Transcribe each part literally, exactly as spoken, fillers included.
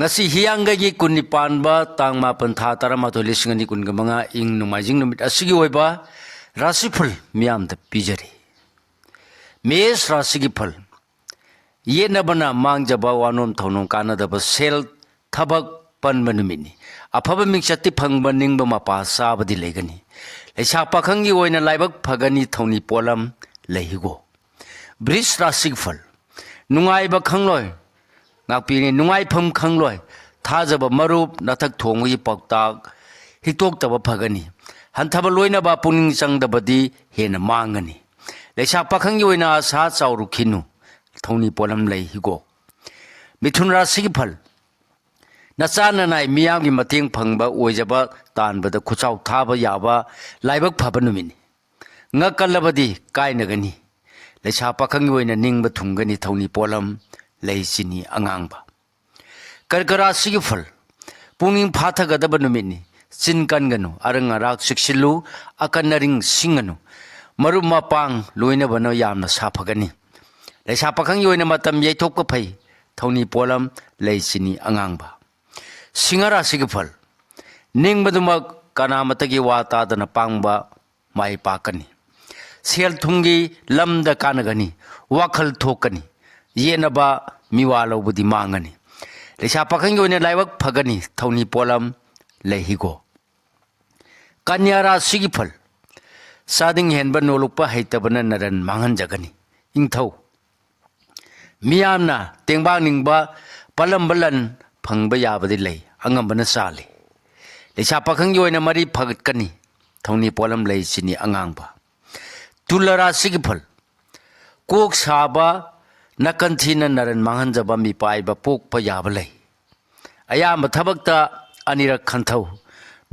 ꯉꯁꯤ ꯍꯤꯌꯥꯡꯒꯩꯒꯤ ꯀꯨꯟꯅꯤꯄꯥꯟꯕ, ꯇꯥꯡ ꯃꯥꯄꯟ, ꯊꯥ ꯇꯔꯥꯃꯥꯊꯣꯏ, ꯂꯤꯁꯤꯡ ꯑꯅꯤ ꯀꯨꯟꯒ ꯃꯉꯥ, ꯏꯪ ꯅꯣꯡꯃꯥꯏꯖꯤꯡ ꯅꯨꯃꯤꯠ ꯑꯁꯤꯒꯤ ꯑꯣꯏꯕ ꯔꯥꯁꯤꯐꯜ ꯃꯤꯌꯥꯝꯗ ꯄꯤꯖꯔꯤ꯫ ꯃꯦꯁ ꯔꯥꯁꯤꯒꯤ ꯐꯜ꯫ ꯌꯦꯠꯅꯕꯅ ꯃꯥꯡꯖꯕ, ꯋꯥꯅꯣꯝ ꯊꯧꯅꯣꯝ ꯀꯥꯟꯅꯗꯕ, ꯁꯦꯜ ꯊꯕꯛ ꯄꯟꯕ ꯅꯨꯃꯤꯠꯅꯤ꯫ ꯑꯐꯕ ꯃꯤꯡꯆꯠꯇꯤ ꯐꯪꯕ, ꯅꯤꯡꯕ ꯃꯄꯥ ꯆꯥꯕꯗꯤ ꯂꯩꯒꯅꯤ꯫ ꯂꯩꯁꯥ ꯄꯥꯈꯪꯒꯤ ꯑꯣꯏꯅ ꯂꯥꯏꯕꯛ ꯐꯒꯅꯤ, ꯊꯧꯅꯤ ꯄꯣꯠꯂꯝ ꯂꯩ ꯍꯤꯒꯣꯛ꯫ ꯕ꯭ꯔꯤꯖ ꯔꯥꯁꯤꯒꯤ ꯐꯜ꯫ ꯅꯨꯡꯉꯥꯏꯕ ꯈꯪꯂꯣꯏ꯫ ꯉꯥꯛꯄꯤꯔꯦ, ꯅꯨꯡꯉꯥꯏꯐꯝ ꯈꯪꯂꯣꯏ꯫ ꯊꯥꯖꯕ ꯃꯔꯨꯞ, ꯅꯊꯛ ꯊꯣꯡꯕꯒꯤ ꯄꯥꯎꯇꯥꯛ ꯍꯤꯛꯇꯣꯛꯇꯕ ꯐꯒꯅꯤ꯫ ꯍꯟꯊꯕ ꯂꯣꯏꯅꯕ, ꯄꯨꯛꯅꯤꯡ ꯆꯪꯗꯕꯗꯤ ꯍꯦꯟꯅ ꯃꯥꯡꯒꯅꯤ꯫ ꯂꯩꯁꯥ ꯄꯥꯈꯪꯒꯤ ꯑꯣꯏꯅ ꯑꯁꯥ ꯆꯥꯎꯔꯨꯈꯤꯅꯨ꯫ ꯊꯧꯅꯤ ꯄꯣꯠꯂꯝ ꯂꯩ ꯍꯤꯒꯣꯛ꯫ ꯃꯤꯊꯨꯟ ꯔꯥꯁꯤꯒꯤ ꯐꯜ꯫ ꯅꯆꯥ ꯅꯅꯥꯏ ꯃꯤꯌꯥꯝꯒꯤ ꯃꯇꯦꯡ ꯐꯪꯕ, ꯑꯣꯏꯖꯕ ꯇꯥꯟꯕꯗ ꯈꯨꯠꯆꯥꯎ ꯊꯥꯕ ꯌꯥꯕ ꯂꯥꯏꯕꯛ ꯐꯕ ꯅꯨꯃꯤꯠꯅꯤ꯫ ꯉꯛꯀꯜꯂꯕꯗꯤ ꯀꯥꯏꯅꯒꯅꯤ꯫ ꯂꯩꯁꯥ ꯄꯥꯈꯪꯒꯤ ꯑꯣꯏꯅ ꯅꯤꯡꯕ ꯊꯨꯡꯒꯅꯤ, ꯊꯧꯅꯤ ꯄꯣꯠꯂꯝ ꯂꯩ ꯆꯤꯅꯤ ꯑꯉꯥꯡꯕ꯫ ꯀꯔꯀ ꯔꯥꯁꯤꯒꯤ ꯐꯜ꯫ ꯄꯨꯛꯅꯤꯡ ꯐꯥꯊꯒꯗꯕ ꯅꯨꯃꯤꯠꯅꯤ꯫ ꯆꯤꯟ ꯀꯟꯒꯅꯨ, ꯑꯔꯪ ꯑꯔꯥꯛ ꯆꯦꯛꯁꯤꯜꯂꯨ, ꯑꯀꯟ ꯑꯔꯤꯡ ꯁꯤꯡꯒꯅꯨ꯫ ꯃꯔꯨꯞ ꯃꯄꯥꯡ ꯂꯣꯏꯅꯕꯅ ꯌꯥꯝꯅ ꯁꯥꯐꯒꯅꯤ꯫ ꯂꯩꯁꯥ ꯄꯥꯈꯪꯒꯤ ꯑꯣꯏꯅ ꯃꯇꯝ ꯌꯩꯊꯣꯛꯄ ꯐꯩ꯫ ꯊꯧꯅꯤ ꯄꯣꯠꯂꯝ ꯂꯩ ꯆꯤꯅꯤ ꯑꯉꯥꯡꯕ꯫ ꯁꯤꯡꯍ ꯔꯥꯁꯤꯒꯤ ꯐꯜ꯫ ꯅꯤꯡꯕꯗꯨꯃꯛ ꯀꯅꯥꯃꯠꯇꯒꯤ ꯋꯥ ꯇꯥꯗꯅ ꯄꯥꯡꯕ ꯃꯥꯏ ꯄꯥꯛꯀꯅꯤ꯫ ꯁꯦꯜ ꯊꯨꯝꯒꯤ ꯂꯝꯗ ꯀꯥꯟꯅꯒꯅꯤ꯫ ꯋꯥꯈꯜ ꯊꯣꯛꯀꯅꯤ꯫ ꯌꯦꯠꯅꯕ ꯃꯤꯋꯥ ꯂꯧꯕꯗꯤ ꯃꯥꯡꯒꯅꯤ꯫ ꯂꯩꯁꯥ ꯄꯥꯈꯪꯒꯤ ꯑꯣꯏꯅ ꯂꯥꯏꯕꯛ ꯐꯒꯅꯤ꯫ ꯊꯧꯅꯤ ꯄꯣꯠꯂꯝ ꯂꯩ ꯍꯤꯒꯣꯛ꯫ ꯀꯟꯌꯥ ꯔꯥꯁꯤꯒꯤ ꯐꯜ꯫ ꯆꯥꯗꯤꯡ ꯍꯦꯟꯕ ꯅꯣꯂꯨꯛꯄ ꯍꯩꯇꯕꯅ ꯅꯔꯟ ꯃꯥꯡꯍꯟꯖꯒꯅꯤ꯫ ꯏꯪꯊꯧ꯫ ꯃꯤꯌꯥꯝꯅ ꯇꯦꯡꯕꯥꯡꯅꯤꯡꯕ ꯄꯜꯂꯝꯕ ꯂꯟ ꯐꯪꯕ ꯌꯥꯕꯗꯤ ꯂꯩ, ꯑꯉꯝꯕꯅ ꯆꯥꯜꯂꯤ꯫ ꯂꯩꯁꯥ ꯄꯥꯈꯪꯒꯤ ꯑꯣꯏꯅ ꯃꯔꯤ ꯐꯒꯠꯀꯅꯤ꯫ ꯊꯧꯅꯤ ꯄꯣꯠꯂꯝ ꯂꯩ ꯆꯤꯅꯤ ꯑꯉꯥꯡꯕ꯫ ꯇꯨꯂ ꯔꯥꯁꯤꯒꯤ ꯐꯜ꯫ ꯀꯣꯛ ꯁꯥꯕ, ꯅꯥꯀꯟ ꯊꯤꯅ ꯅꯔꯟ ꯃꯥꯡꯍꯟꯖꯕ ꯃꯤꯄꯥꯏꯕ ꯄꯣꯛꯄ ꯌꯥꯕ ꯂꯩ꯫ ꯑꯌꯥꯝꯕ ꯊꯕꯛꯇ ꯑꯅꯤꯔꯛ ꯈꯟꯊꯧ꯫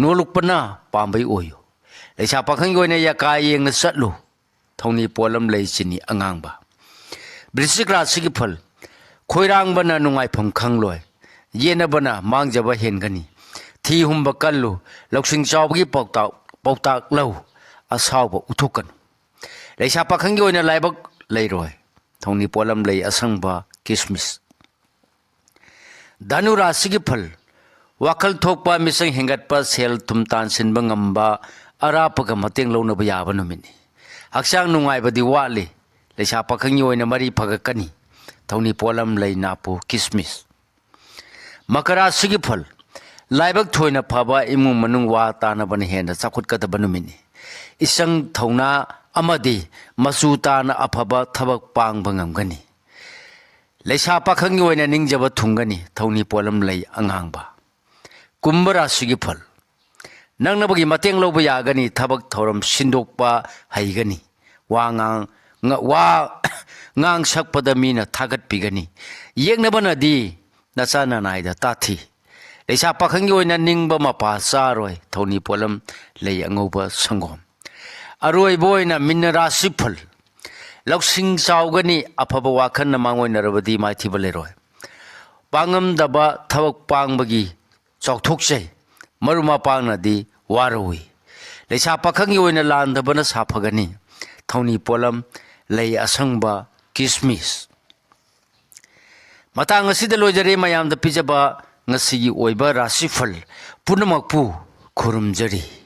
ꯅꯣꯂꯨꯛꯄꯅ ꯄꯥꯝꯕꯩ ꯑꯣꯏꯌꯨ꯫ ꯂꯩꯁꯥ ꯄꯥꯈꯪꯒꯤ ꯑꯣꯏꯅ ꯌꯥꯀꯥ ꯌꯦꯡꯅ ꯆꯠꯂꯨ꯫ ꯊꯧꯅꯤ ꯄꯣꯠꯂꯝ ꯂꯩ ꯆꯤꯅꯤ ꯑꯉꯥꯡꯕ꯫ ꯕ꯭ꯔꯤꯁꯤꯛ ꯔꯥꯁꯤꯒꯤ ꯐꯜ꯫ ꯈꯣꯏꯔꯥꯡꯕꯅ ꯅꯨꯡꯉꯥꯏꯐꯝ ꯈꯪꯂꯣꯏ꯫ ꯌꯦꯠꯅꯕꯅ ꯃꯥꯡꯖꯕ ꯍꯦꯟꯒꯅꯤ꯫ ꯊꯤ ꯍꯨꯝꯕ ꯀꯜꯂꯨ꯫ ꯂꯧꯁꯤꯡ ꯆꯥꯎꯕꯒꯤ ꯄꯥꯎꯇꯥꯛ, ꯄꯥꯎꯇꯥꯛ ꯂꯧ꯫ ꯑꯁꯥꯎꯕ ꯎꯠꯊꯣꯛꯀꯅꯨ꯫ ꯂꯩꯁꯥ ꯄꯥꯈꯪꯒꯤ ꯑꯣꯏꯅ ꯂꯥꯏꯕꯛ ꯂꯩꯔꯣꯏ꯫ ꯊꯧꯅꯤ ꯄꯣꯠꯂꯝ ꯂꯩ ꯑꯁꯪꯕ, ꯀꯤꯁꯃꯤꯁ꯫ ꯙꯅꯨ ꯔꯥꯁꯤꯒꯤ ꯐꯜ: ꯋꯥꯈꯜ ꯊꯣꯛꯄ, ꯃꯤꯆꯪ ꯍꯦꯟꯒꯠꯄ, ꯁꯦꯜ ꯊꯨꯝ ꯇꯥꯟꯁꯤꯟꯕ ꯉꯝꯕ, ꯑꯔꯥꯞꯄꯒ ꯃꯇꯦꯡ ꯂꯧꯅꯕ ꯌꯥꯕ ꯅꯨꯃꯤꯠꯅꯤ꯫ ꯍꯛꯆꯥꯡ ꯅꯨꯡꯉꯥꯏꯕꯗꯤ ꯋꯥꯠꯂꯤ꯫ ꯂꯩꯁꯥ ꯄꯥꯈꯪꯒꯤ ꯑꯣꯏꯅ ꯃꯔꯤ ꯐꯒꯠꯀꯅꯤ꯫ ꯊꯧꯅꯤ ꯄꯣꯠꯂꯝ: ꯂꯩ, ꯅꯥꯄꯨ, ꯀꯤꯁꯃꯤꯁ꯫ ꯃꯀꯔꯥ ꯔꯥꯁꯤꯒꯤ ꯐꯜ: ꯂꯥꯏꯕꯛ ꯊꯣꯏꯅ ꯐꯕ, ꯏꯃꯨꯡ ꯃꯅꯨꯡ ꯋꯥ ꯇꯥꯅꯕꯅ ꯍꯦꯟꯅ ꯆꯥꯎꯈꯠꯀꯗꯕ ꯅꯨꯃꯤꯠꯅꯤ꯫ ꯏꯆꯪ ꯊꯧꯅꯥ ꯑꯃꯗꯤ ꯃꯆꯨ ꯇꯥꯅ ꯑꯐꯕ ꯊꯕꯛ ꯄꯥꯡꯕ ꯉꯝꯒꯅꯤ꯫ ꯂꯩꯁꯥ ꯄꯥꯈꯪꯒꯤ ꯑꯣꯏꯅ ꯅꯤꯡꯖꯕ ꯊꯨꯡꯒꯅꯤ꯫ ꯊꯧꯅꯤ ꯄꯣꯠꯂꯝ: ꯂꯩ ꯑꯉꯥꯡꯕ꯫ ꯀꯨꯝꯚ ꯔꯥꯁꯤꯒꯤ ꯐꯜ: ꯅꯛꯅꯕꯒꯤ ꯃꯇꯦꯡ ꯂꯧꯕ ꯌꯥꯒꯅꯤ꯫ ꯊꯕꯛ ꯊꯧꯔꯝ ꯁꯤꯟꯗꯣꯛꯄ ꯍꯩꯒꯅꯤ꯫ ꯋꯥ ꯉꯥꯡ-, ꯉ-, ꯋꯥ ꯉꯥꯡ ꯁꯛꯄꯗ ꯃꯤꯅ ꯊꯥꯒꯠꯄꯤꯒꯅꯤ꯫ ꯌꯦꯛꯅꯕꯅꯗꯤ ꯅꯆꯥ ꯅꯅꯥꯏꯗ ꯇꯥꯊꯤ꯫ ꯂꯩꯁꯥ ꯄꯥꯈꯪꯒꯤ ꯑꯣꯏꯅ ꯅꯤꯡꯕ ꯃꯄꯥ ꯆꯥꯔꯣꯏ꯫ ꯊꯧꯅꯤ ꯄꯣꯠꯂꯝ: ꯂꯩ ꯑꯉꯧꯕ, ꯁꯪꯒꯣꯝ꯫ ꯑꯔꯣꯏꯕ ꯑꯣꯏꯅ ꯃꯤꯟꯅ ꯔꯥꯁꯤ ꯐꯜ: ꯂꯧꯁꯤꯡ ꯆꯥꯎꯒꯅꯤ꯫ ꯑꯐꯕ ꯋꯥꯈꯜꯅ ꯃꯥꯡꯑꯣꯏꯅꯔꯕꯗꯤ ꯃꯥꯏꯊꯤꯕ ꯂꯩꯔꯣꯏ꯫ ꯄꯥꯡꯉꯝꯗꯕ ꯊꯕꯛ ꯄꯥꯡꯕꯒꯤ ꯆꯥꯎꯊꯣꯛꯆꯩ꯫ ꯃꯔꯨꯞ ꯃꯄꯥꯡꯅꯗꯤ ꯋꯥꯔꯧꯏ꯫ ꯂꯩꯁꯥ ꯄꯥꯈꯪꯒꯤ ꯑꯣꯏꯅ ꯂꯥꯟꯗꯕꯅ ꯁꯥꯐꯒꯅꯤ꯫ ꯊꯧꯅꯤ ꯄꯣꯠꯂꯝ: ꯂꯩ ꯑꯁꯪꯕ, ꯀꯤꯁꯃꯤꯁ꯫ ꯃꯇꯥꯡ ꯑꯁꯤꯗ ꯂꯣꯏꯖꯔꯦ ꯃꯌꯥꯝꯗ ꯄꯤꯖꯕ ꯉꯁꯤꯒꯤ ꯑꯣꯏꯕ ꯔꯥꯁꯤꯐꯜ ꯄꯨꯝꯅꯃꯛꯄꯨ ꯈꯨꯔꯨꯝꯖꯔꯤ꯫